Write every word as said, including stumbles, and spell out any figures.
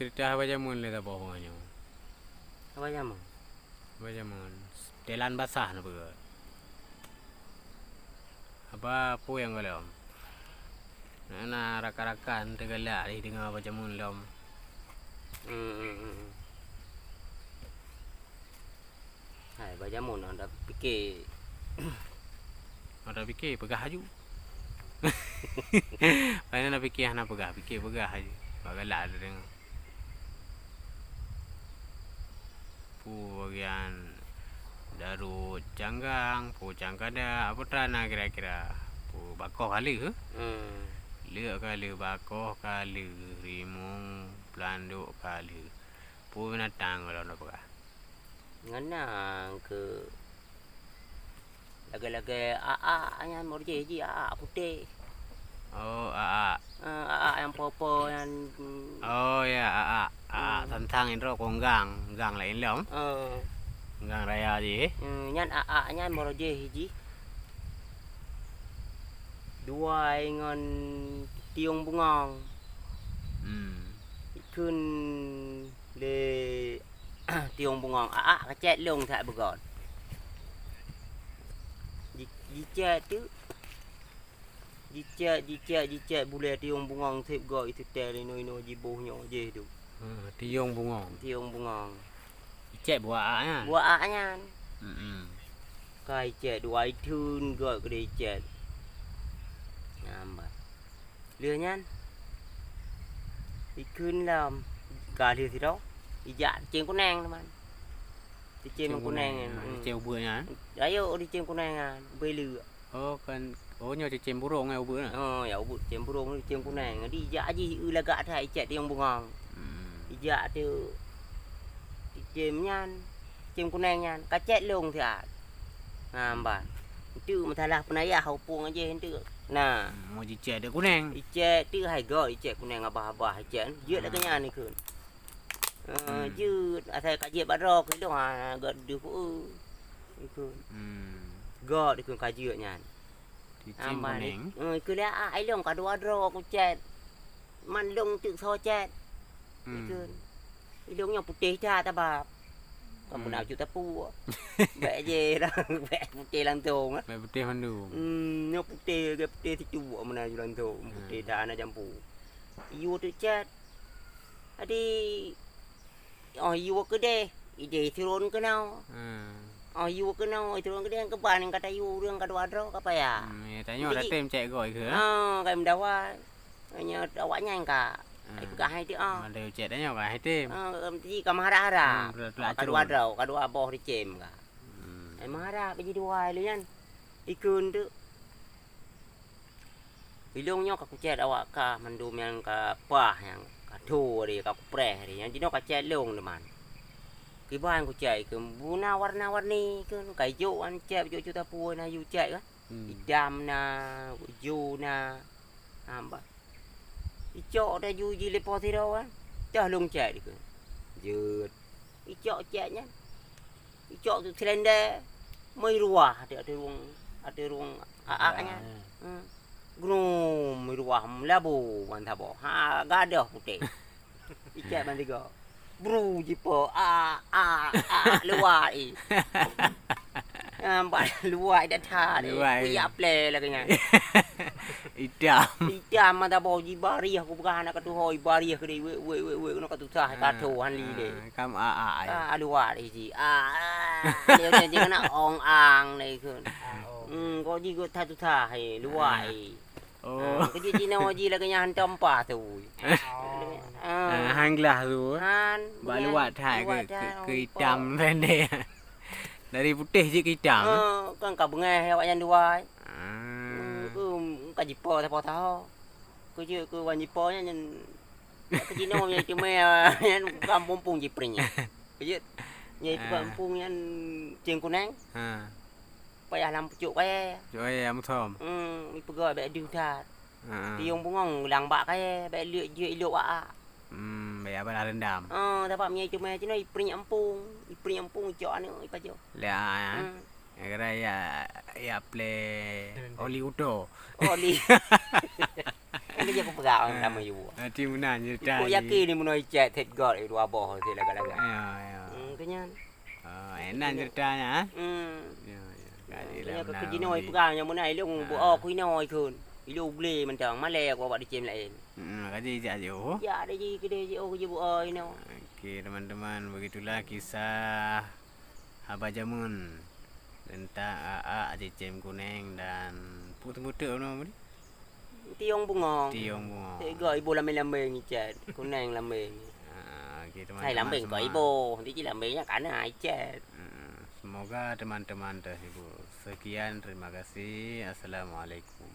Ceurita haba jameun lé saboh nyoe. Haba jameun? Haba jameun. Telan basah na peugah. Haba peue nyang gohlom? Na, na rakan-rakan teugalak lé deungoe haba jameun lom. Hmm, hmm, hmm, hmm. Hai, haba jameun, anda pike. Anda pike, peugah aju. Paling anda pike hana peugah, pike peugah aju. Bak galak ada deungoe. Peue bagian Daruet Canggang, peue Cangkada, peue teuma na kira-kira. Peue bakoh ka lheueh? Hmm. Leuk ka lheueh, bakoh ka lheueh, rimueng, peulandok ka lheueh. Peue binatang kalau na peugah? Ngon nyan keu lagèe-lagèe aak-aak nyan, meureuji jih aak-aak putéh. Oh, aak-aak. Eh, aak-aak nyang po-po nyan, mm. Oh, ya, aak-aak. Aak-aak, hmm, sang-sang indroe kong gang, gang laén lom. Eh. Gang raya jih. Hmm, nyan aak-aak nyan meureuji jih. Duai ngon tiong bungong. Hmm. Ikheun lé tiong bungong, aak-aak kacét lông that beugöt. Ji-, jicét teuk. Jicét, jicét, jicét bulèe tiong bungong sép göt, iseutée inoe-inoe jiboh nyoe jih tu. Ha, tiong bungong. Tiong bungong. Icét buah aak nyan. Buah aak nyan. Mm-mm. Ka icét dua itheun göt keudéh icét. Nyan ban. Lheueh nyan, ikheun lom, ka lheueh sidroe, ijak cicém kuneng teuma. Cicém kuneng, hmm. Cicém ubeut nyan? Rayeuk cicém kuneng nyan, ubé leuek. Oh, kan, oh, nyoe cicém burông, eh, ubeut na? Oh, ya, ubeut cicém burông, cicém kuneng. Jadi, ijak jih, eu lagak that, icét tiong bungong. Hmm. Ijak tu, cicém nyan, cicém kuneng nyan, ka cét lông siat. Ha, mba. Enteuk masalah peunayah hupung jih enteuk. Nah. Hmm, mau jicét dek kuneng. Icét tu hai göt, icét kuneng abah-abah, icét. Jeuet lagèe nyan ikheun. Eh, hmm. Jeuet, asai ka jeuet bak droe keu lôn, ha, göt deuh, eh. Ikheun. Hmm. Göt ikheun ka jeuet nyan. Cicém kuneng. Eh, ikheun lé, ah, ai lôn ka dua droe kucét. Man lông teuk soe cét. Hmm. Ikheun. Ilông nyoe putéh that abah. Kon pernah cut tapue. Bèk jih lah, bèk putéh langsông lah. Bèk putéh mandum. Hmm, nyoe putéh, lagèe putéh sicuek meunan cut langsông. Hmm. Putéh that hana jampu. Iyue teuk cét. Jadi, oh, iyue keudeh, ideh turun keunoe. Hmm. Oh, iyue keunoe, turun keudeh, keuban ka tayue ureueng ka dua droe ka payah. Hmm, ya, tanyoe dah tem cét goe ke? Ah, ka meudawa. Nyoe awaknyan ka. Hmm. Ai peugah hai teuh, ah. Mandai ucet tanyoe ka hai tem. Ah, ji ka meuharap-harap. Hmm, betul, betul, ka dua droe, ka dua boh cicém ka. Hmm. Ai meuharap ji dua lé nyan. Ikheun teuh. Ilông nyoe ka kucét awak kah mandum nyang ka paih, nyang ka tho deh, ka kupreh deh. Nyang jinoe ka cét lông teuma. Kiban kucét ikheun, buna warna-warni ikheun, ka ijok kan cét, ijok-ijok tapue na yu cét kan. Hmm. Itam na, ijo na. Ha, bah. Icok taju ji leupah sidroe kan. Cah lông cét dikeue. Jeuet. Icok cét nyan. Icok tu silender. Meuruah ateueh, ateueh rueng, ateueh rueng aak nyan. Hmm. Grum, meuruah meulabu ban saboh. Ha, gadôh putéh. Icét ban tiga. Bru jipo, a, a, a, luwat i. Nampak luwat i that-that i. Luwat i. Kuyak plè lagèe nyan. Itam. Itam mata boh jibarieh, kupeugah aneuk katuho, ibarieh keudeh, wek, wek, wek, wek, keunoe ka tusah, ka tho han li lé. Ah, kam a, a, a. Ah, luwat i ji. Ah, ah. Dia, dia, dia kena ong ang lé ikheun. Hmm, kok ji geuh that tusah i, luwat i. Oh. Ha, keujeuet jinoe ji lagèe nyan hantom paih tu. Oh. Ha. Ha, han glah tu. Han, bak luwat that, luwat that, keu, keu itam pendek. Dari putéh jeuet keu itam. Ha, kan ka beungèh awaknyan dua. Ah. Hmm, keu, ka jipo sapo-sapo. Keujeuet keu wan jipo nyan, nyan, keu jinoe nyan cuma nyan bukan mumpung jiprieng nyan. Keujeuet. Nyan itu kan mumpung nyan cicém kuneng. Ha. Payah lam pucuk kayèe. Pucuk kayèe, musom. Hmm, ipeugah bèk deuh that. Heeh. Tiong bungong lam bak kayèe, bèk lheueh jeuet ilok aak. Hmm, bèk abah rendam. Ah, sabab meunyo cuma cinoe iprieng ampung, iprieng ampung icok aneuk ipajoh. Lé aak, eh? Hmm. Gara-gara ya, ya plè oli uto. Oli. Kan kerja kupeugah orang ramai ibu. Nanti meunan cerita. Ikut yakin ni meunan icet set gol eh, dua boh set lagak-lagak. Ya, ya. Hmm, kenyan. Ah, enak ceritanya, ah. Hmm. Ya, ya. Kali lah. Kejinoe peugah nyang meunan ilong bu oh kuinoe ikun. Ilong ble mentang malai aku awak dicem lain. Hmm, kaji ijak je oh. Ya ada ji kedai ji oh kuji bu oh ino. Okey, teman-teman, begitulah kisah haba jameun tentang aak cicém kuneng dan put muteuk nama ni? Tiong bungong. Tiong bungong. Tiga ibu lambeng-lambeng icat, kuneng lambeng. Ah, okey, teman-teman. Hai lambeng kau ibu, nanti ci lambengnya kana icat. Hmm, semoga teman-teman terhibur. Sekian, terima kasih. Assalamualaikum.